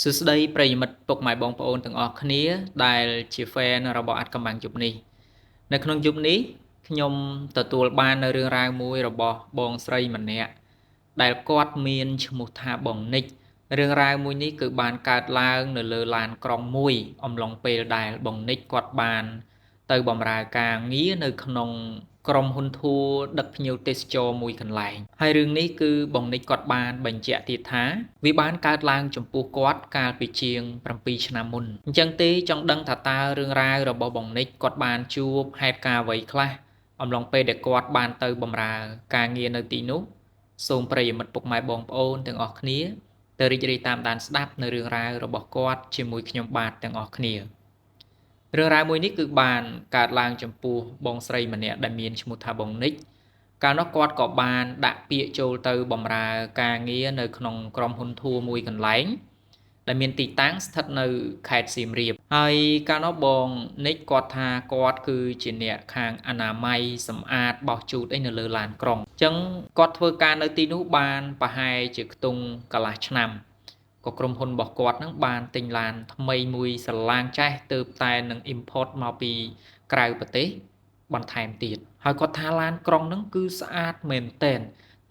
សួស្តីប្រិយមិត្តពុកម៉ែបងប្អូនទាំងអស់គ្នាដែលជា fan របស់អាត់កំបាំងយប់នេះនៅក្នុងយប់នេះខ្ញុំទទួលបាននៅរឿងរ៉ាវមួយរបស់បងស្រីម្នាក់ដែលគាត់មានឈ្មោះថាបងនិចរឿងរ៉ាវមួយនេះគឺបានកើតឡើងនៅលើឡានក្រុងមួយអំឡុងពេលដែលបងនិចគាត់បានទៅបម្រើការងារនៅក្នុងក្រុមហ៊ុនធួដឹកភ្ញៀវទេសចរមួយកន្លែងហើយរឿងនេះគឺបងនិចគាត់បានបញ្ជាក់ទៀតថាវាបានកើតឡើងចំពោះគាត់កាលពីជាង7ឆ្នាំមុនអញ្ចឹងទេចង់ដឹងថាតើរឿងរ៉ាវរបស់បងនិចគាត់បានជួបហេតុការណ៍អ្វីខ្លះអំឡុងពេលដែលគាត់បានទៅបម្រើការងារនៅទីនោះសូមប្រិយមិត្តពុកម៉ែបងប្អូនទាំងអស់គ្នាទៅរីករាយតាមដានស្ដាប់នៅរឿងរ៉ាវរបស់គាត់ជាមួយខ្ញុំបាទទាំងអស់គ្នារឿងរ៉ាវមួយនេះគឺបានកើតឡើងចំពោះបងស្រីម្នាក់ដែលមានឈ្មោះថាបងនិចកាលនោះគាត់ក៏បានដាក់ពាក្យចូលទៅបម្រើការងារនៅក្នុងក្រុមហ៊ុនធួមួយកន្លែងដែលមានទីតាំងស្ថិតនៅខេត្តសៀមរាបហើយកាលនោះបងនិចគាត់ថាគាត់គឺជាអ្នកខាងអនាម័យសម្អាតបោសជូតអីនៅលើឡានក្រុងអញ្ចឹងគាត់ធ្វើការនៅទីនោះបានប្រហែលជាខ្ទង់កន្លះឆ្នាំក៏ក្រុមហ៊ុនរបស់គាត់នឹងបានទិញឡានថ្មីមួយស្រឡាងចេះទៅតែនឹង import មកពីក្រៅប្រទេសបន្ថែមទៀតហើយគាត់ថាឡានក្រុងនឹងគឺស្អាតមែនទែន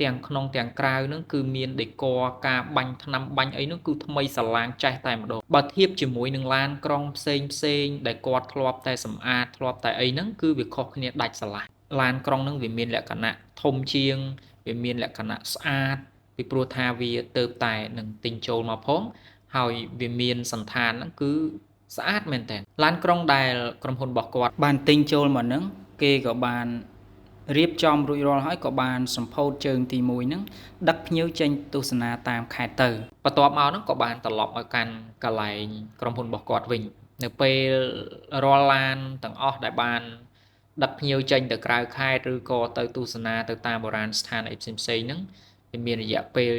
ទាំងក្នុងទាំងក្រៅនឹងគឺមានដេកការបាញ់ថ្នាំបាញ់អីនោះគឺថ្មីស្រឡាងចេះតែម្ដងបើធៀបជាមួយនឹងឡានក្រុងផ្សេងផ្សេងដែលគាត់ធ្លាប់តែសម្អាតធ្លាប់តែអីហ្នឹងគឺវាខុសគ្នាដាច់ស្រឡះឡានក្រុងនឹងវាមានលក្ខណៈធំជាងវាមានលក្ខណៈស្អាតពីព្រោះថាវាទៅតែនឹងទិញចូលមកផងហើយវាមានសន្តានហ្នឹងគឺស្អាតមែនតើឡានក្រុងដែលក្រុមហ៊ុនរបស់គាត់បានទិញចូលមកហ្នឹងគេក៏បានរៀបចំរួចរាល់ហើយក៏បានសម្ពោធជើងទី1ហ្នឹងដឹកភ្ញៀវចេញទស្សនាតាមខេត្តទៅបន្ទាប់មកហ្នឹងក៏បានត្រឡប់មកកាន់កន្លែងក្រុមហ៊ុនរបស់គាត់វិញនៅពេលរាល់ឡានទាំងអស់ដែលបានដឹកភ្ញៀវចេញទៅក្រៅខេត្តឬក៏ទៅទស្សនាទៅតាមបុរាណស្ថានអីផ្សេងៗហ្នឹងវាមានរយៈពេល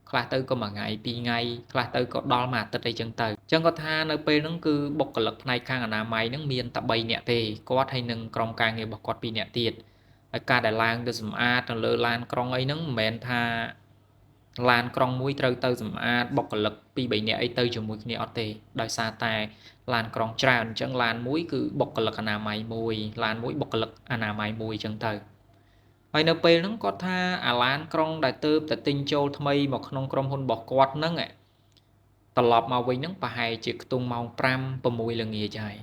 ខ្លះទៅក៏មួយថ្ងៃពីរថ្ងៃខ្លះទៅក៏ដល់មួយអាទិត្យអីចឹងទៅអញ្ចឹងគាត់ថានៅពេលហ្នឹងគឺបុគ្គលិកផ្នែកខាងអនាម័យហ្នឹងមានតែ3នាក់ទេគាត់ហើយនឹងក្រុមការងាររបស់គាត់2នាក់ទៀតហើយការដែលឡើងទៅសម្អាតទៅលើឡានក្រុងអីហ្នឹងមិនមែនថាឡានក្រុងមួយត្រូវទៅសម្អាតបុគ្គលិក2 3នាក់អីទៅជាមួយគ្នាអត់ទេដោយសារតែឡានក្រុងច្រើនអញ្ចឹងឡានមួយគឺបុគ្គលិកអនាម័យមួយឡានមួយបុគ្គលិកអនាម័យមួយអញ្ចឹងទៅហើយនៅពេលហ្នឹងគាត់ថាអាឡានក្រុងដែលទៅតែទិញចូលថ្មីមកក្នុងក្រុមហ៊ុនរបស់គាត់ហ្នឹងត្រឡប់មកវិញហ្នឹងប្រហែលជាខ្ទង់ម៉ោង5 6ល្ងាចហើយ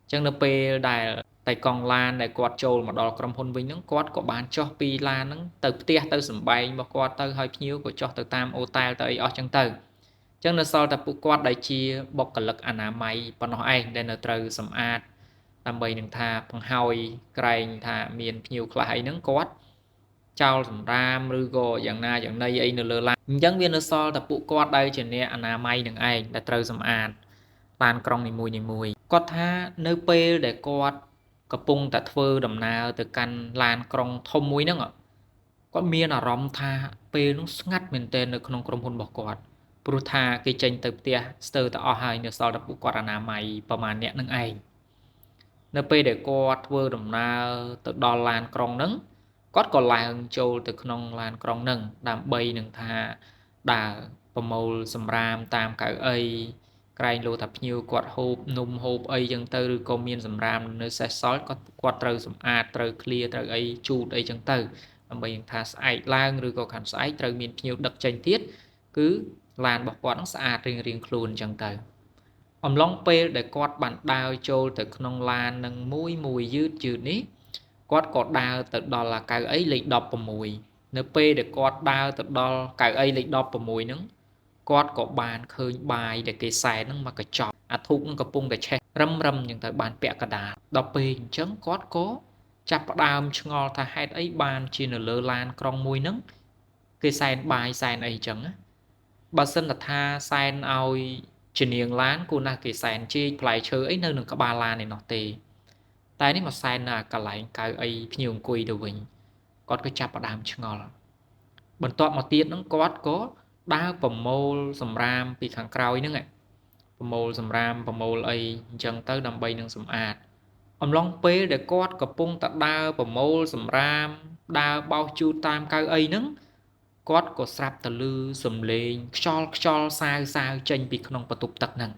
អញ្ចឹងនៅពេលដែលតែកង់ឡានដែលគាត់ចូលមកដល់ក្រុមហ៊ុនវិញហ្នឹងគាត់ក៏បានចុះពីឡានហ្នឹងទៅផ្ទះទៅសម្បែងរបស់គាត់ទៅហើយភ្ញៀវក៏ចុះទៅតាមអូតែលទៅអីអស់ចឹងទៅអញ្ចឹងនៅសល់តែពួកគាត់ដែលជាបុគ្គលិកអនាម័យប៉ុណ្ណោះឯងដែលនៅត្រូវសម្អាតដើម្បីនឹងថាបង្ហើយក្រែងថាមានភ្ញៀវខ្លះអីហ្នឹងគាត់ចោលសម្រាមឬក៏យ៉ាងណាយ៉ាងណីអីនៅលើឡានអញ្ចឹងវានៅសល់តែពួកគាត់ដែលជាអ្នកអនាម័យនឹងឯងដែលត្រូវសម្អាតឡានក្រុងនីមួយៗគាត់ថានៅពេលដែលគាត់កំពុងតែធ្វើដំណើរទៅកាន់ឡានក្រុងធំមួយហ្នឹងគាត់មានអារម្មណ៍ថាពេលនោះស្ងាត់មែនទែននៅក្នុងក្រុមហ៊ុនរបស់គាត់ព្រោះថាគេចេញទៅផ្ទះស្ទើរតែអស់ហើយនៅសល់តែពួកគាត់អនាម័យប្រហែលអ្នកនឹងឯងនៅពេលដែលគាត់ធ្វើដំណើរទៅដល់ឡានក្រុងហ្នឹងគាត់ក៏ឡើងចូលទៅក្នុងឡានក្រុងហ្នឹងដើម្បីនឹងថាដើរប្រមូលសម្រាមតាមកៅអីក្រែងលោថាភ្ញៀវគាត់ហូបនំហូបអីចឹងទៅឬក៏មានសម្រាមនៅសេសសល់គាត់ត្រូវសម្អាតត្រូវឃ្លាត្រូវអីជូតអីចឹងទៅដើម្បីនឹងថាស្អែកឡើងឬក៏ខាងស្អែកត្រូវមានភ្ញៀវដឹកចេញទៀតគឺឡានរបស់គាត់នឹងស្អាតរៀងៗខ្លួនចឹងទៅអំឡុងពេលដែលគាត់បានដើរចូលទៅក្នុងឡាននឹងមួយមួយយឺតយឺតនេះគាត់ក៏ដើរទៅដល់កៅអីលេខ16នៅពេលដែលគាត់ដើរទៅដល់កៅអីលេខ16ហ្នឹងគាត់ក៏បានឃើញបាយដែលគេសែនហ្នឹងមកកញ្ចប់អាធូបហ្នឹងកំពុងតែឆេះរឹមរឹមអញ្ចឹងទៅបានពាក់កណ្ដាលដល់ពេលអញ្ចឹងគាត់ក៏ចាប់ផ្ដើមឆ្ងល់ថាហេតុអីបានជានៅលើឡានក្រុងមួយហ្នឹងគេសែនបាយសែនអីអញ្ចឹងណាបើសិនតែថាសែនឲ្យជានាងឡានគួរណាស់គេសែនចេកផ្លែឈើអីនៅនឹងក្បាលឡានឯណោះទេតែនេះមកសែននៅកន្លែងកៅអីភ្ញៀវអង្គុយទៅវិញគាត់ក៏ចាប់ផ្ដើមឆ្ងល់បន្ទាប់មកទៀតហ្នឹងគាត់ក៏ដើរប្រមូលសម្រាមពីខាងក្រោយហ្នឹងប្រមូលសម្រាមប្រមូលអីអញ្ចឹងទៅដើម្បីនឹងសម្អាតអំឡុងពេលដែលគាត់កំពុងតែដើរប្រមូលសម្រាមដើរបោសជូតតាមកៅអីហ្នឹង គាត់ក៏ស្រាប់តែឮសំឡេងខ្យល់ខ្យល់សាវសាវចេញពីក្នុងបន្ទប់ទឹកហ្នឹង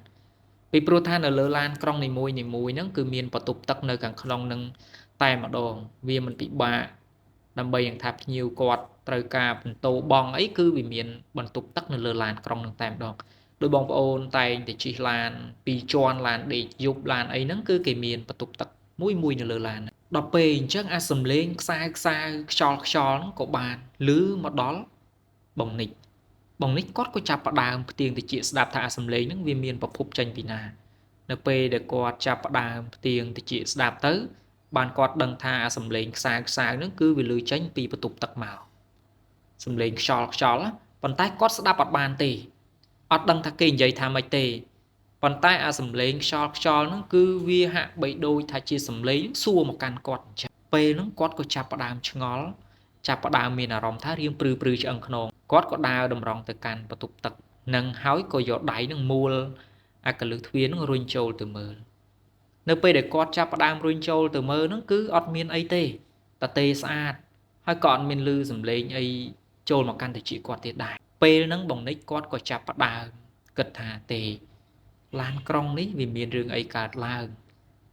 ពីព្រោះថានៅលើឡានក្រុងនីមួយនីមួយហ្នឹងគឺមានបន្ទប់ទឹកនៅខាងក្នុងហ្នឹងតែម្ដងវាមិនពិបាកដើម្បីយ៉ាងថាភ្ញៀវគាត់ត្រូវការបន្ទោបងអីគឺវាមានបន្ទប់ទឹកនៅលើឡានក្រុងហ្នឹងតែម្ដងដោយបងប្អូនតែងតែជិះឡានពីរជាន់ឡានដេកយប់ឡានអីហ្នឹងគឺគេមានបន្ទប់ទឹកមួយមួយនៅលើឡានដល់ពេលអញ្ចឹងអាសំឡេងខ្សែខ្សែខ្យល់ខ្យល់ហ្នឹងក៏បានឮមកដល់បងនិចបងនិចគាត់ក៏ចាប់ផ្ដើមផ្ទៀងតិចស្ដាប់ថាអាសំឡេងហ្នឹងវាមានប្រភពចេញពីណានៅពេលដែលគាត់ចាប់ផ្ដើមផ្ទៀងតិចស្ដាប់ទៅបានគាត់ដឹងថាអាសំឡេងខ្សែខ្សែហ្នឹងគឺវាឮចេញពីបន្ទប់ទឹកមកសំឡេងខ្យល់ខ្យល់ប៉ុន្តែគាត់ស្ដាប់អត់បានទេអត់ដឹងថាគេនិយាយថាម៉េចទេប៉ុន្តែអាសំឡេងខ្យល់ខ្យល់ហ្នឹងគឺវាហាក់បីដូចថាជាសំឡេងសួរមកកាន់គាត់អញ្ចឹងពេលហ្នឹងគាត់ក៏ចាប់ផ្ដើមឆ្ងល់ចាប់ផ្ដើមមានអារម្មណ៍ថារៀងព្រឺព្រឺឆ្អឹងខ្នងគាត់ក៏ដើរតម្រង់ទៅកាន់បន្ទប់ទឹកនឹងហើយក៏យកដៃនឹងមួលអាកលឹះទ្វារនឹងរុញចូលទៅមើលនៅពេលដែលគាត់ចាប់ផ្ដើមរុញចូលទៅមើលហ្នឹងគឺអត់មានអីទេតទេស្អាតហើយក៏អត់មានឮសំឡេងអីចូលមកកាន់តិចគាត់ទៀតដែរពេលហ្នឹងបងនិចគាត់ក៏ចាប់ផ្ដើមគិតថាទេឡានក្រុងនេះវាមានរឿងអីកើតឡើង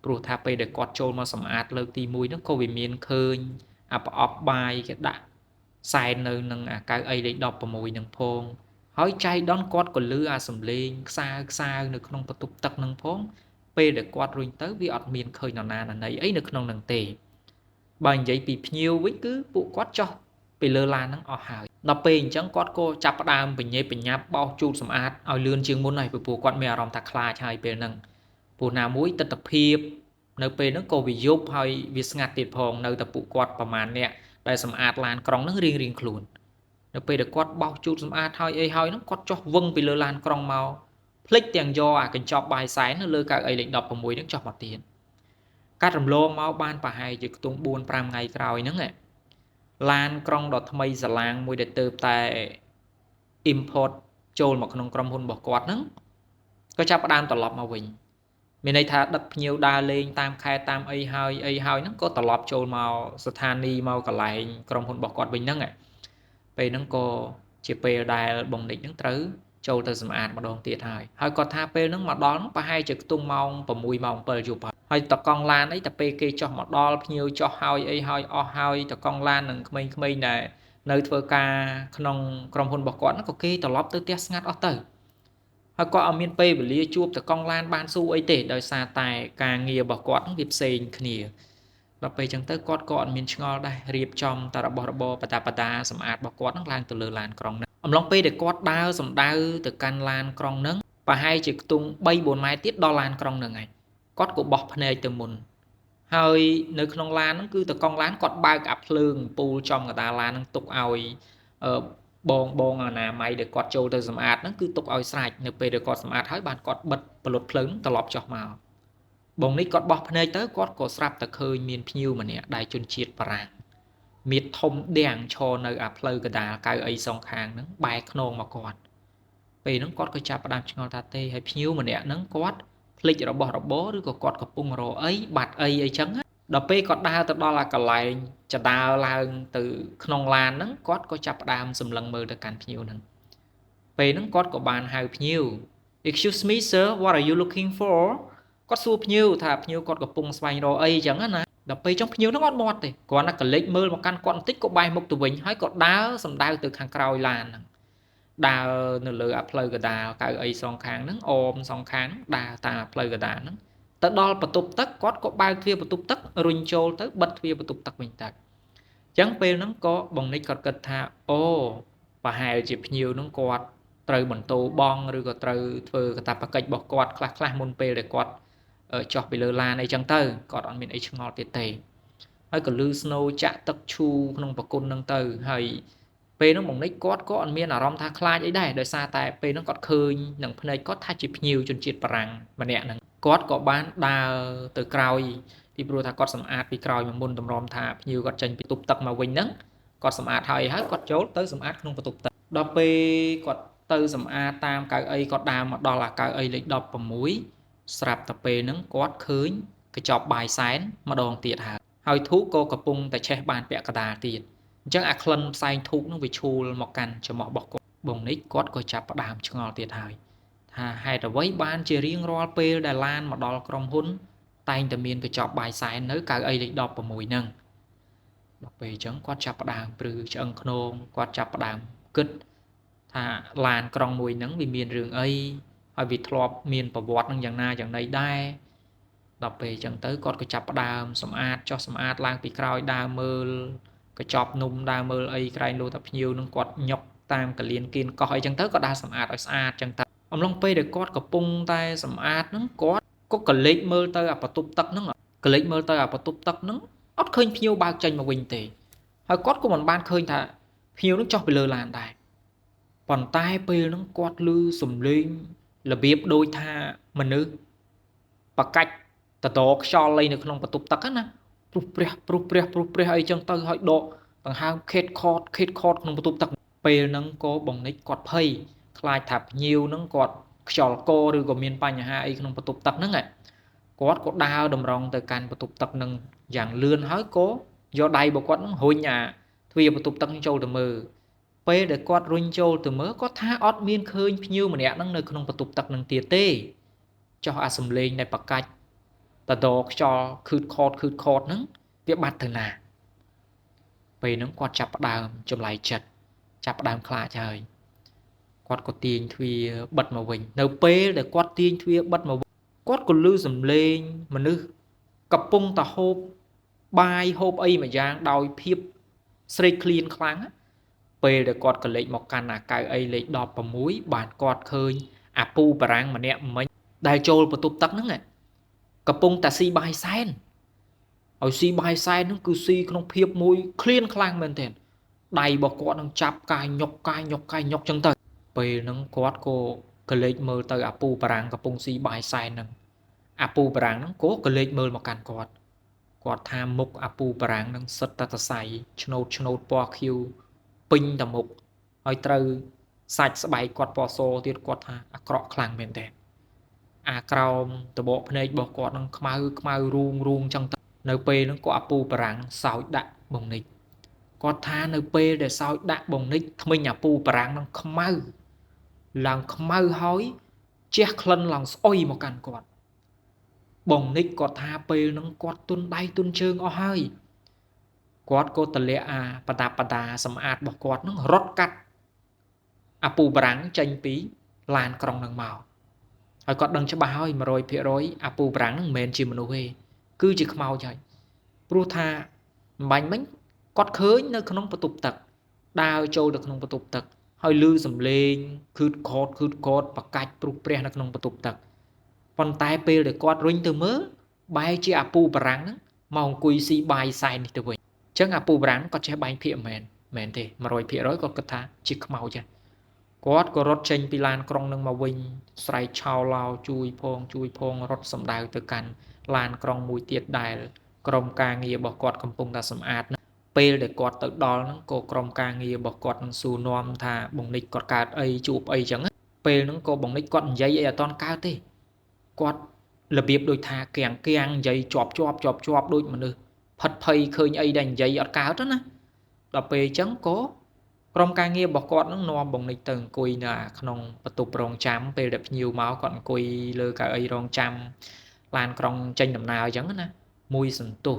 ព្រោះថាពេលដែលគាត់ចូលមកសម្អាតលើកទី1ហ្នឹងក៏វាមានឃើញអាប្រអប់បាយគេដាក់សែននៅនឹងអាកៅអីលេខ16នឹងផងហើយចៃដន្យគាត់ក៏លឺអាសំឡេងខ្សែខ្សែនៅក្នុងបន្ទប់ទឹកនឹងផងពេលដែលគាត់រុញទៅវាអត់មានឃើញនរណានណីអីនៅក្នុងនឹងទេបើនិយាយពីភ្ញៀវវិញគឺពួកគាត់ចុះពីលើឡានហ្នឹងអស់ហើយដល់ពេលអញ្ចឹងគាត់ក៏ចាប់ផ្ដើមបញ្ញាបញ្ញាប់បោសជូតសម្អាតឲ្យលឿនជាងមុនហើយព្រោះគាត់មានអារម្មណ៍ថាខ្លាចហើយពេលហ្នឹងព្រោះណាមួយទិដ្ឋភាពនៅពេលហ្នឹងក៏វាយប់ហើយវាស្ងាត់ទៀតផងនៅតែពួកគាត់ប្រហែលអ្នកដែលសម្អាតឡានក្រុងហ្នឹងរៀងរៀងខ្លួននៅពេលដែលគាត់បោសជូតសម្អាតហើយអីហើយហ្នឹងគាត់ចុះវឹងពីលើឡានក្រុងមកភ្លេចទាំងយកអាកញ្ចប់បាយសែននៅលើកៅអីលេខ16ហ្នឹងចុះមកទៀតកាត់រំលងមកបានប្រហែលជាខ្ទង់4 5ថ្ងៃក្រោយហ្នឹងឡានក្រុងដ៏ថ្មីសាឡាងមួយដែលទៅតែ import ចូលមកក្នុងក្រុមហ៊ុនរបស់គាត់ហ្នឹងក៏ចាប់ផ្ដើមត្រឡប់មកវិញមានន័យថាដឹកភ្ញៀវដើរលេងតាមខេត្តតាមអីហើយអីហើយហ្នឹងក៏ត្រឡប់ចូលមកស្ថានីយ៍មកកន្លែងក្រុមហ៊ុនរបស់គាត់វិញហ្នឹងពេលហ្នឹងក៏ជាពេលដែលបងនិចហ្នឹងត្រូវចូលទៅសម្អាតម្ដងទៀតហើយហើយគាត់ថាពេលហ្នឹងមកដល់ហ្នឹងប្រហែលជាខ្ទង់ម៉ោង6ម៉ោង7យប់ហើយតកង់ឡានអីតែពេលគេចុះមកដល់ភ្ញៀវចុះហើយអីហើយអស់ហើយតកង់ឡាននឹងក្មេងៗដែលនៅធ្វើការក្នុងក្រុមហ៊ុនរបស់គាត់ហ្នឹងក៏គេត្រឡប់ទៅផ្ទះស្ងាត់អស់ទៅហើយគាត់អត់មានពេលវេលាជួបតកង់ឡានបានសួរអីទេដោយសារតែការងាររបស់គាត់ហ្នឹងវាផ្សេងគ្នាដល់ពេលចឹងទៅគាត់ក៏អត់មានឆ្ងល់ដែររៀបចំតែរបស់របរបតាបតាសម្អាតរបស់គាត់ហ្នឹងឡើងទៅលើឡានក្រុងហ្នឹងអំឡុងពេលដែលគាត់ដើរសំដៅទៅកាន់ឡានក្រុងហ្នឹងប្រហែលជាខ្ទង់3 4ម៉ែត្រទៀតដល់ឡានក្រុងហ្នឹងហើយគាត់ក៏បោះភ្នែកទៅមុនហើយនៅក្នុងឡានហ្នឹងគឺតកង់ឡានគាត់បើកអាភ្លើងពូលចំកណ្ដាលឡានហ្នឹងទុកឲ្យបងបងអនាម័យដែលគាត់ចូលទៅសម្អាតហ្នឹងគឺទុកឲ្យស្រេចនៅពេលដែលគាត់សម្អាតហើយបានគាត់បិទបលុតភ្លើងត្រឡប់ចុះមកបងនេះគាត់បោះភ្នែកទៅគាត់ក៏ស្រាប់តែឃើញមានភ្ញៀវម្នាក់ដែលជនជាតិបារាំងមៀតធំដៀងឈរនៅអាផ្លូវកណ្ដាលកៅអីសងខាងហ្នឹងបែរខ្នងមកគាត់ពេលហ្នឹងគាត់ក៏ចាប់ផ្ដើមឆ្ងល់ថាទេហើយភ្ញៀវម្នាក់ហ្នឹងគាត់ភ្លេចរបស់របរឬក៏គាត់កំពុងរកអីបាត់អីអីចឹងដល់ពេលគាត់ដើរទៅដល់អាកន្លែងចដើរឡើងទៅក្នុងឡានហ្នឹងគាត់ក៏ចាប់ផ្ដើមសម្លឹងមើលទៅកាន់ភ្ញៀវហ្នឹងពេលហ្នឹងគាត់ក៏បានហៅភ្ញៀវ Excuse me sir, what are you looking for គាត់សួរភ្ញៀវថាភ្ញៀវគាត់កំពុងស្វែងរកអីចឹងណាដល់ពេលចុងភ្ញៀវហ្នឹងអត់មាត់ទេគ្រាន់តែកលិចមើលមកកាន់គាត់បន្តិចក៏បែរមុខទៅវិញហើយក៏ដើរសំដៅទៅខាងក្រោយឡានហ្នឹងដើរនៅលើអាផ្លូវកណ្ដាលកៅអីសងខាងហ្នឹងអមសងខាងដើរតាមផ្លូវកណ្ដាលហ្នឹងទៅដល់បន្ទប់ទឹកគាត់ក៏បើកទ្វារបន្ទប់ទឹករុញចូលទៅបិទទ្វារបន្ទប់ទឹកវិញទៅអញ្ចឹងពេលហ្នឹងក៏បងនិចគាត់គិតថាអូប្រហែលជាភ្ញៀវហ្នឹងគាត់ត្រូវបន្ទោបងឬក៏ត្រូវធ្វើកាតព្វកិច្ចរបស់គាត់ខ្លះៗមុនពេលដែលគាត់ចុះពីលើឡានអីចឹងទៅគាត់អត់មានអីឆ្ងល់ទៀតទេហើយក៏លឺស្នូចាក់ទឹកឈូក្នុងប្រគុណហ្នឹងទៅហើយពេលហ្នឹងបងនិចគាត់ក៏អត់មានអារម្មណ៍ថាខ្លាចអីដែរដោយសារតែពេលហ្នឹងគាត់ឃើញនឹងភ្នែកគាត់ថាជាភ្ញៀវជនជាតិបារាំងម្នាក់ហ្នឹងគាត់ក៏បានដើរទៅក្រោយពីព្រោះថាគាត់សម្អាតពីក្រោយមកមុនតម្រាំថាភ្ញៀវគាត់ចេញពីទប់ទឹកមកវិញហ្នឹងគាត់សម្អាតហើយហើយគាត់ចូលទៅសម្អាតក្នុងបន្ទប់ទឹកដល់ពេលគាត់ទៅសម្អាតតាមកៅអីគាត់ដើរមកដល់អាកៅអីលេខ16ស្រាប់តែពេលហ្នឹងគាត់ឃើញកញ្ចប់បាយសែនម្ដងទៀតហើយហើយធូក៏កំពុងតែឆេះបានពាក់កណ្ដាលទៀត អញ្ចឹងអាក្លិនផ្សែងធូបនឹងវាឈូលមកកាន់ច្រមុះរបស់គាត់បងនិចគាត់ក៏ចាប់ផ្ដើមឆ្ងល់ទៀតហើយថាហេតុអ្វីបានជារៀងរាល់ពេលដែលឡានមកដល់ក្រុមហ៊ុនតែងតែមានកញ្ចប់បាយសែននៅកៅអីលេខ16ហ្នឹងដល់ពេលអញ្ចឹងគាត់ចាប់ផ្ដើមព្រឺឆ្អឹងខ្នងគាត់ចាប់ផ្ដើមគិតថាឡានក្រុងមួយហ្នឹងវាមានរឿងអីហើយវាធ្លាប់មានប្រវត្តិនឹងយ៉ាងណាយ៉ាងណីដែរដល់ពេលអញ្ចឹងទៅគាត់ក៏ចាប់ផ្ដើមសម្អាតចុះសម្អាតឡើងពីក្រោយដើរមើលកញ្ចប់នំដើរមើលអីក្រែងលោតាភ្ញៀវនឹងគាត់ញុកតាមកលៀនគៀនកោះអីចឹងទៅក៏ដើរសម្អាតឲ្យស្អាតចឹងទៅអំឡុងពេលដែលគាត់កំពុងតែសម្អាតហ្នឹងគាត់ក៏កលេចមើលទៅអាបន្ទប់ទឹកហ្នឹងកលេចមើលទៅអាបន្ទប់ទឹកហ្នឹងអត់ឃើញភ្ញៀវបើកចេញមកវិញទេហើយគាត់ក៏មិនបានឃើញថាភ្ញៀវនឹងចុះពីលើឡានដែរប៉ុន្តែពេលហ្នឹងគាត់ឮសំឡេងរបៀបដូចថាមនុស្សបកាច់តដខ្យល់អីនៅក្នុងបន្ទប់ទឹកណាព្រុសព្រះព្រុសព្រះព្រុសព្រះអីចឹងទៅហើយដកដង្ហើមខេតខតខេតខតក្នុងបន្ទប់ទឹកពេលហ្នឹងក៏បងនិចគាត់ភ័យខ្លាចថាភ្ញៀវហ្នឹងគាត់ខ្យល់កឬក៏មានបញ្ហាអីក្នុងបន្ទប់ទឹកហ្នឹងគាត់ក៏ដើរតម្រង់ទៅកាន់បន្ទប់ទឹកហ្នឹងយ៉ាងលឿនហើយក៏យកដៃរបស់គាត់ហ្នឹងរុញអាទ្វារបន្ទប់ទឹកចូលទៅមើលពេលដែលគាត់រុញចូលទៅមើលគាត់ថាអត់មានឃើញភ្ញៀវម្នាក់ហ្នឹងនៅក្នុងបន្ទប់ទឹកហ្នឹងទៀតទេចុះអាសំឡេងដែលបកាច់តដខ្យល់ខឺតខតខឺតខតហ្នឹងវាបាត់ទៅណាពេលហ្នឹងគាត់ចាប់ផ្ដើមចម្លែកចិត្តចាប់ផ្ដើមខ្លាចហើយគាត់ក៏ទាញទ្វារបិទមកវិញនៅពេលដែលគាត់ទាញទ្វារបិទមកគាត់ក៏ឮសំឡេងមនុស្សកំពុងតែហូបបាយហូបអីមួយយ៉ាងដោយភាពស្រេកឃ្លានខ្លាំងពេលដែលគាត់ក៏លេចមកកាន់អាកៅអីលេខ16បានគាត់ឃើញអាពូបារាំងម្នាក់មិញដែលចូលបន្ទប់ទឹកហ្នឹងកំពុងតែស៊ីបាយសែនឲ្យស៊ីបាយសែនហ្នឹងគឺស៊ីក្នុងភាពមួយឃ្លានខ្លាំងមែនទែនដៃរបស់គាត់នឹងចាប់កាយញុកកាយញុកកាយញុកចឹងទៅពេលហ្នឹងគាត់ក៏កលេចមើលទៅអាពូបារាំងកំពុងស៊ីបាយសែនហ្នឹងអាពូបារាំងហ្នឹងក៏កលេចមើលមកកាន់គាត់គាត់ថាមុខអាពូបារាំងហ្នឹងសិតតែសរសៃឆ្នោតឆ្នោតពណ៌ខៀវពេញតែមុខហើយត្រូវសាច់ស្បែកគាត់ពណ៌សទៀតគាត់ថាអាក្រក់ខ្លាំងមែនទែនអាក្រោមតបកភ្នែករបស់គាត់នឹងខ្មៅខ្មៅរូងរូងចឹងទៅនៅពេលហ្នឹងក៏អាពូបារាំងសោចដាក់បងនិចគាត់ថានៅពេលដែលសោចដាក់បងនិចថ្មិញអាពូបារាំងនឹងខ្មៅឡើងខ្មៅហើយជះក្លិនឡើងស្អុយមកកាន់គាត់បងនិចគាត់ថាពេលហ្នឹងគាត់ទុនដៃទុនជើងអស់ហើយគាត់ក៏ទលាក់អាបដាបដាសម្អាតរបស់គាត់ហ្នឹងរត់កាត់អាពូបារាំងចេញពីឡានក្រុងហ្នឹងមកហើយគាត់ដឹងច្បាស់ហើយ 100% អាពូបារាំងហ្នឹងមិនមែនជាមនុស្សទេគឺជាខ្មោចហើយព្រោះថាអំបញ្ញមិញគាត់ឃើញនៅក្នុងបន្ទប់ទឹកដើរចូលទៅក្នុងបន្ទប់ទឹកហើយឮសំឡេងខឺតខតខឺតខតបកាច់ព្រុសព្រះនៅក្នុងបន្ទប់ទឹកប៉ុន្តែពេលដែលគាត់រុញទៅមើលបែរជាអាពូបារាំងហ្នឹងមកអង្គុយស៊ីបាយសែននេះទៅវិញអញ្ចឹងអាពូបារាំងគាត់ចេះបែងភាគមែនមែនទេ 100% គាត់គិតថាជាខ្មោចហ្នឹងគាត់ក៏រត់ចេញពីឡានក្រុងនឹងមកវិញស្រែកឆោឡោជួយផងជួយផងរត់សម្ដៅទៅកាន់ឡានក្រុងមួយទៀតដែលក្រុមការងាររបស់គាត់កំពុងតែសម្អាតពេលដែលគាត់ទៅដល់ហ្នឹងក៏ក្រុមការងាររបស់គាត់នឹងសួរនាំថាបងនិចគាត់កើតអីជួបអីចឹងពេលហ្នឹងក៏បងនិចគាត់និយាយអីអត់ទាន់កើតទេគាត់របៀបដូចថាគៀងគៀងនិយាយជាប់ជាប់ជាប់ជាប់ដូចមនុស្សផិតភ័យឃើញអីដែលនិយាយអត់កើតណាដល់ពេលចឹងក៏ក្រុមការងាររបស់គាត់នឹងនាំបងនិចទៅអង្គុយនៅក្នុងបន្ទប់រងចាំពេលដែលភ្ញៀវមកគាត់អង្គុយលើកៅអីរងចាំឡានក្រុងចេញដំណើរអញ្ចឹងណាមួយសន្ទុះ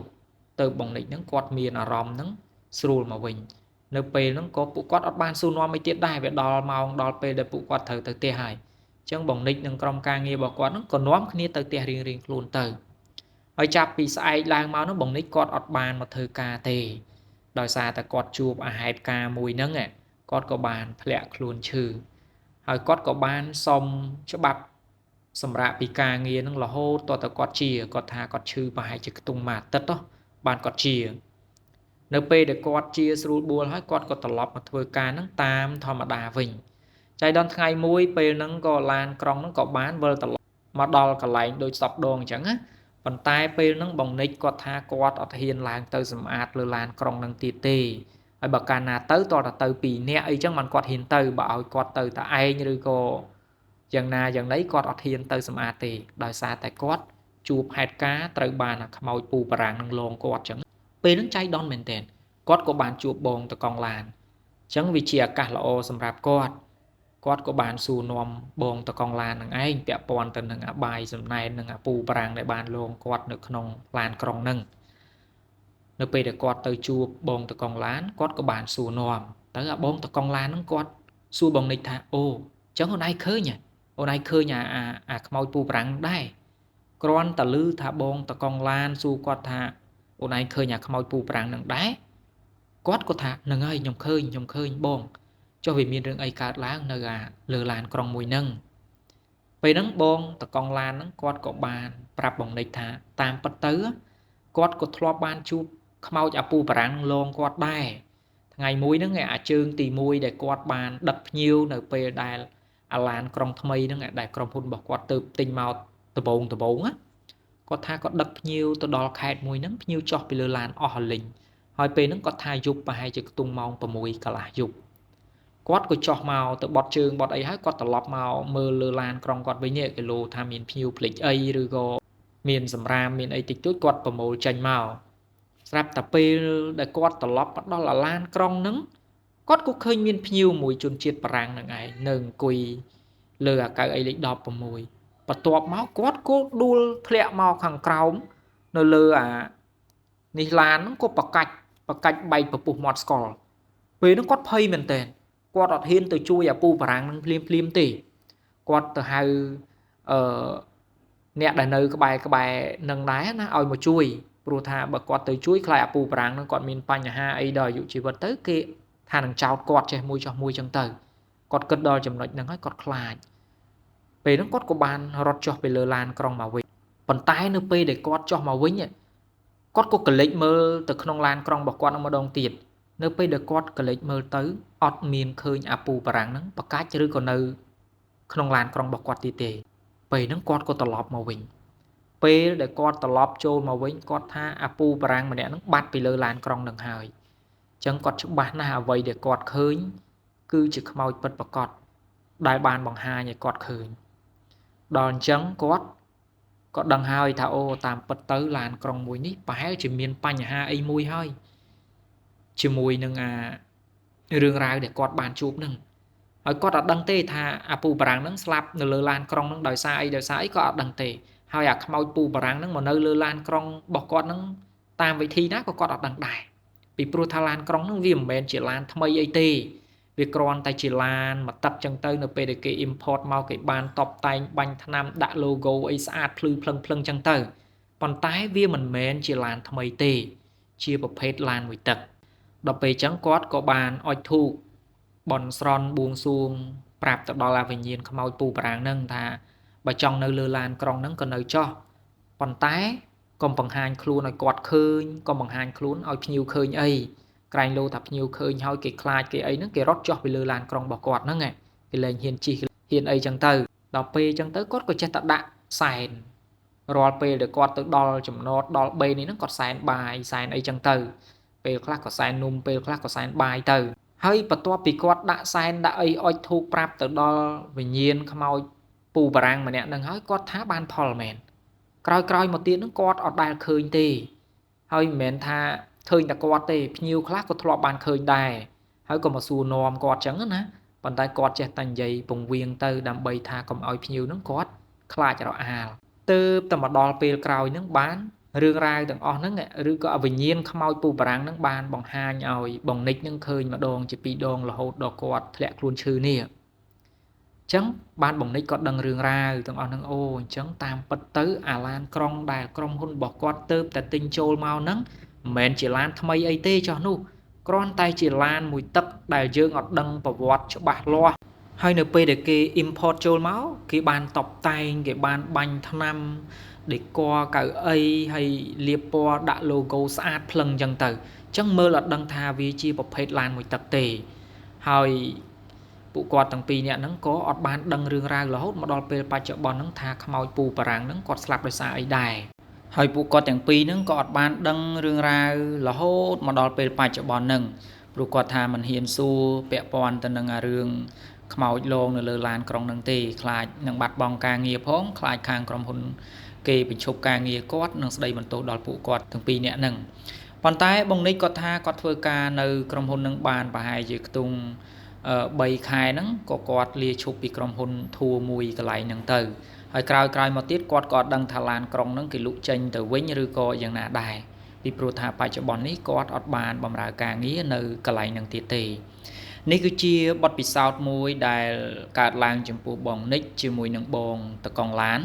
ទៅបងនិចហ្នឹងគាត់មានអារម្មណ៍ហ្នឹងស្រួលមកវិញនៅពេលហ្នឹងក៏ពួកគាត់អត់បានសួរនាំអីទៀតដែរវាដល់ម៉ោងដល់ពេលដែលពួកគាត់ត្រូវទៅផ្ទះហើយអញ្ចឹងបងនិចនិងក្រុមការងាររបស់គាត់ហ្នឹងក៏នាំគ្នាទៅផ្ទះរៀងៗខ្លួនទៅហើយចាប់ពីស្អែកឡើងមកហ្នឹងបងនិចគាត់អត់បានមកធ្វើការទេដោយសារតែគាត់ជួបអាហេតុការណ៍មួយហ្នឹងគាត់ក៏បានធ្លាក់ខ្លួនឈឺហើយគាត់ក៏បានសុំច្បាប់សម្រាប់ពីការងារហ្នឹងរហូតតតែគាត់ជាគាត់ថាគាត់ឈឺប្រហែលជាខ្ទង់មួយអាទិត្យបានគាត់ជានៅពេលដែលគាត់ជាស្រួលបួលហើយគាត់ក៏ត្រឡប់មកធ្វើការហ្នឹងតាមធម្មតាវិញចៃដន្យថ្ងៃមួយពេលហ្នឹងក៏ឡានក្រុងហ្នឹងក៏បានវិលត្រឡប់មកដល់កន្លែងដូចសពដងអញ្ចឹងណាប៉ុន្តែពេលហ្នឹងបងនិចគាត់ថាគាត់អត់ហ៊ានឡើងទៅសម្អាតលើឡានក្រុងហ្នឹងទៀតទេហើយបើកាលណាទៅតើទៅ2នាក់អីចឹងបានគាត់ហ៊ានទៅបើឲ្យគាត់ទៅតែឯងឬក៏យ៉ាងណាយ៉ាងណីគាត់អត់ហ៊ានទៅសម្អាតទេដោយសារតែគាត់ជួបហេតុការណ៍ត្រូវបានអាខ្មោចពូបារាំងនឹងលងគាត់ចឹងពេលហ្នឹងចៃដន្យមែនទែន គាត់ក៏បានជួបបងតកង់ឡានអញ្ចឹងវាជាឱកាសល្អសម្រាប់គាត់គាត់ក៏បានសួរនាំបងតកង់ឡាននឹងឯងពាក់ព័ន្ធទៅនឹងអាបាយសំណែននិងអាពូប្រាំងដែលបានលងគាត់នៅក្នុងឡានក្រុងនឹងនៅពេលដែលគាត់ទៅជួបបងតកង់ឡានគាត់ក៏បានសួរនាំទៅអាបងតកង់ឡានហ្នឹងគាត់សួរបងនិចថាអូអញ្ចឹងអូនឯងឃើញអូនឯងឃើញអាខ្មោចពូប្រាំងដែរគ្រាន់តែឮថាបងតកង់ឡានសួរគាត់ថាអូនឯងឃើញអាខ្មោចពូប្រាំងនឹងដែរគាត់ក៏ថាហ្នឹងហើយខ្ញុំឃើញបងចុះវាមានរឿងអីកើតឡើងនៅអាលើឡានក្រុងមួយហ្នឹងពេលហ្នឹងបងតកង់ឡានហ្នឹងគាត់ក៏បានប្រាប់បងនិចថាតាមពិតទៅគាត់ក៏ធ្លាប់បានជួបខ្មោចអាពូបារាំងលងគាត់ដែរថ្ងៃមួយហ្នឹងអាជើងទី1ដែលគាត់បានដឹកភ្ញៀវនៅពេលដែលអាឡានក្រុងថ្មីហ្នឹងដែលក្រុមហ៊ុនរបស់គាត់ទៅទិញមកដំបងណាគាត់ថាគាត់ដឹកភ្ញៀវទៅដល់ខេត្តមួយហ្នឹងភ្ញៀវចុះពីលើឡានអស់លិញហើយពេលហ្នឹងគាត់ថាយប់ប្រហែលជាខ្ទង់ម៉ោង6កន្លះយប់គាត់ក៏ចុះមកទៅបត់ជើងបត់អីហើយគាត់ត្រឡប់មកមើលលើឡានក្រុងគាត់វិញនេះគីឡូថាមានភ្ញៀវភ្លេចអីឬក៏មានសម្រាមមានអីតិចតួចគាត់ប្រមូលចេញមកស្រាប់តែពេលដែលគាត់ត្រឡប់មកដល់អាឡានក្រុងហ្នឹងគាត់ក៏ឃើញមានភ្ញៀវមួយជនជាតិបារាំងហ្នឹងឯងនៅអង្គុយលើអាកៅអីលេខ16បន្ទាប់មកគាត់ក៏ដួលធ្លាក់មកខាងក្រោមនៅលើអានេះឡានហ្នឹងក៏ប្រកាច់បែកពពុះមាត់ស្កល់ពេលហ្នឹងគាត់ភ័យមែនទែនគាត់អត់ហ៊ានទៅជួយអាពូបារាំងនឹងភ្លាមទេគាត់ទៅហៅអ្នកដែលនៅក្បែរនឹងដែរណាឲ្យមកជួយព្រោះថាបើគាត់ទៅជួយខ្លាចអាពូបារាំងនឹងគាត់មានបញ្ហាអីដល់អាយុជីវិតទៅគេថានឹងចោទគាត់ចេះមួយចោះមួយចឹងទៅគាត់គិតដល់ចំណុចហ្នឹងហើយគាត់ខ្លាចពេលហ្នឹងគាត់ក៏បានរត់ចុះពីលើឡានក្រុងមកវិញប៉ុន្តែនៅពេលដែលគាត់ចុះមកវិញគាត់ក៏ក្រឡេកមើលទៅក្នុងឡានក្រុងរបស់គាត់នឹងម្ដងទៀតនៅពេលដែលគាត់ក្រឡេកមើលទៅអត់មានឃើញអាពូបារាំងហ្នឹងប្រកាច់ឬក៏នៅក្នុងឡានក្រុងរបស់គាត់ទៀតទេពេលហ្នឹងគាត់ក៏ត្រឡប់មកវិញពេលដែលគាត់ត្រឡប់ចូលមកវិញគាត់ថាអាពូបារាំងម្នាក់ហ្នឹងបាត់ពីលើឡានក្រុងហ្នឹងហើយអញ្ចឹងគាត់ច្បាស់ណាស់អ្វីដែលគាត់ឃើញគឺជាខ្មោចពិតប្រាកដដែលបានបង្ហាញឲ្យគាត់ឃើញដល់អញ្ចឹងគាត់ក៏ដឹងហើយថាអូតាមពិតទៅឡានក្រុងមួយនេះប្រហែលជាមានបញ្ហាអីមួយហើយជាមួយនឹងអារឿងរ៉ាវដែលគាត់បានជួបហ្នឹងហើយគាត់អត់ដឹងទេថាអាពូបារាំងហ្នឹងស្លាប់នៅលើឡានក្រុងហ្នឹងដោយសារអីក៏អត់ដឹងទេហើយអាខ្មោចពូបារាំងហ្នឹងមកនៅលើឡានក្រុងរបស់គាត់ហ្នឹងតាមវិធីណាក៏គាត់អត់ដឹងដែរពីព្រោះថាឡានក្រុងហ្នឹងវាមិនមែនជាឡានថ្មីអីទេវាគ្រាន់តែជាឡានមួយទឹកចឹងទៅនៅពេលដែលគេ import មកគេបានតបតែងបាញ់ថ្នាំដាក់ logo អីស្អាតភ្លឺភ្លឹងចឹងទៅប៉ុន្តែវាមិនមែនជាឡានថ្មីទេជាប្រភេទឡានមួយទឹកដល់ពេលចឹងគាត់ក៏បានអុជធូបបន់ស្រន់បួងសួងប្រាប់ទៅដល់អាវិញ្ញាណខ្មោចពូបារាំងហ្នឹងថាបើចង់នៅលើឡានក្រុងហ្នឹងក៏នៅចោះប៉ុន្តែកុំបង្ហាញខ្លួនឲ្យគាត់ឃើញកុំបង្ហាញខ្លួនឲ្យភ្ញៀវឃើញអីក្រែងលោថាភ្ញៀវឃើញហើយគេខ្លាចគេអីហ្នឹងគេរត់ចុះពីលើឡានក្រុងរបស់គាត់ហ្នឹងគេលែងហ៊ានជិះហ៊ានអីចឹងទៅដល់ពេលចឹងទៅគាត់ក៏ចេះតែដាក់សែនរាល់ពេលដែលគាត់ទៅដល់ចំណតដល់បេនេះហ្នឹងគាត់សែនបាយសែនអីចឹងទៅពេលខ្លះក៏សែននំពេលខ្លះក៏សែនបាយទៅហើយបន្ទាប់ពីគាត់ដាក់សែនដាក់អីអុជធូបប្រាប់ទៅដល់វិញ្ញាណខ្មោចពូបារាំងម្នាក់ហ្នឹងហើយគាត់ថាបានផលមែនក្រោយមកទៀតហ្នឹងគាត់អត់ដែលឃើញទេហើយមិនមែនថាឃើញតែគាត់ទេភ្ញៀវខ្លះក៏ធ្លាប់បានឃើញដែរហើយក៏មកសួរនាំគាត់ចឹងណាប៉ុន្តែគាត់ចេះតែនិយាយពង្វៀងទៅដើម្បីថាកុំឲ្យភ្ញៀវហ្នឹងគាត់ខ្លាចរអាលទៅតែមកដល់ពេលក្រោយហ្នឹងបានរឿងរ៉ាវទាំងអស់ហ្នឹងឬក៏វិញ្ញាណខ្មោចពូបារាំងហ្នឹងបានបង្ហាញឲ្យបងនិចហ្នឹងឃើញម្ដងជាពីរដងរហូតដល់គាត់ធ្លាក់ខ្លួនឈឺនេះអញ្ចឹងបានបងនិចក៏ដឹងរឿងរ៉ាវទាំងអស់ហ្នឹងអូអញ្ចឹងតាមពិតទៅអាឡានក្រុងដែលក្រុមហ៊ុនរបស់គាត់ទៅតែទិញចូលមកហ្នឹងមិនមែនជាឡានថ្មីអីទេចោះនោះគ្រាន់តែជាឡានមួយទឹកដែលយើងអត់ដឹងប្រវត្តិច្បាស់លាស់ហើយនៅពេលដែលគេ import ចូលមកគេបានតបតែងគេបានបាញ់ថ្នាំដេកកៅអីហើយលាបពណ៌ដាក់ logo ស្អាតភ្លឹងចឹងទៅអញ្ចឹងមើលអត់ដឹងថាវាជាប្រភេទឡានមួយទឹកទេហើយពួកគាត់ទាំងពីរនាក់ហ្នឹងក៏អត់បានដឹងរឿងរ៉ាវរហូតមកដល់ពេលបច្ចុប្បន្នហ្នឹងថាខ្មោចពូបារាំងហ្នឹងគាត់ស្លាប់ដោយសារអីដែរហើយពួកគាត់ទាំងពីរហ្នឹងក៏អត់បានដឹងរឿងរ៉ាវរហូតមកដល់ពេលបច្ចុប្បន្នហ្នឹងព្រោះគាត់ថាមិនហ៊ានសួរពាក់ព័ន្ធទៅនឹងរឿងខ្មោចលងនៅលើឡានក្រុងហ្នឹងទេខ្លាចនឹងបាត់បង់ការងារផងខ្លាចខាងក្រុមហ៊ុនគេបញ្ឈប់ការងារគាត់និងស្ដីបន្ទោសដល់ពួកគាត់ទាំងពីរនាក់ហ្នឹង ប៉ុន្តែបងនិចគាត់ថាគាត់ធ្វើការនៅក្រុមហ៊ុននឹងបានប្រហែលជាខ្ទង់3ខែហ្នឹងក៏គាត់លាឈប់ពីក្រុមហ៊ុនធួមួយកន្លែងហ្នឹងទៅហើយក្រោយៗមកទៀតគាត់ក៏អត់ដឹងថាឡានក្រុងហ្នឹងគេលក់ចេញទៅវិញឬក៏យ៉ាងណាដែរពីព្រោះថាបច្ចុប្បន្ននេះគាត់អត់បានបម្រើការងារនៅកន្លែងហ្នឹងទៀតទេនេះគឺជាបទពិសោធន៍មួយដែលកើតឡើងចំពោះបងនិចជាមួយនឹងបងតកងឡាន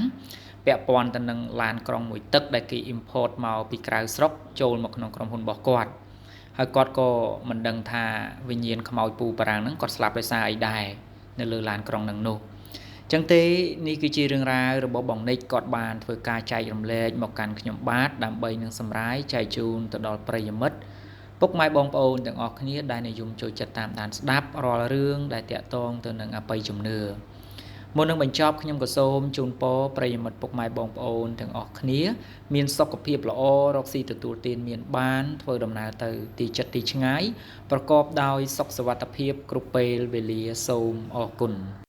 ពាក់ព័ន្ធទៅនឹងឡានក្រុងមួយទឹកដែលគេ import មកពីក្រៅស្រុកចូលមកក្នុងក្រុមហ៊ុនរបស់គាត់ហើយគាត់ក៏មិនដឹងថាវិញ្ញាណខ្មោចពូបារាំងហ្នឹងគាត់ស្លាប់ដោយសារអីដែរនៅលើឡានក្រុងហ្នឹងនោះចឹងទេនេះគឺជារឿងរ៉ាវរបស់បងនិចគាត់បានធ្វើការចែករំលែកមកកាន់ខ្ញុំបាទដើម្បីនឹងសម្រាយចែកជូនទៅដល់ប្រិយមិត្តពុកម៉ែបងប្អូនទាំងអស់គ្នាដែលនិយមចូលចិត្តតាមដានស្ដាប់រាល់រឿងដែលតាក់ទងទៅនឹងអបិយជំនឿមុននឹងបញ្ចប់ខ្ញុំក៏សូមជូនពរប្រិយមិត្តពុកម៉ែបងប្អូនទាំងអស់គ្នាមានសុខភាពល្អរកស៊ីទទួលទានមានបានធ្វើដំណើរទៅទីជិតទីឆ្ងាយប្រកបដោយសុខសុវត្ថិភាពគ្រប់ពេលវេលាសូមអរគុណ។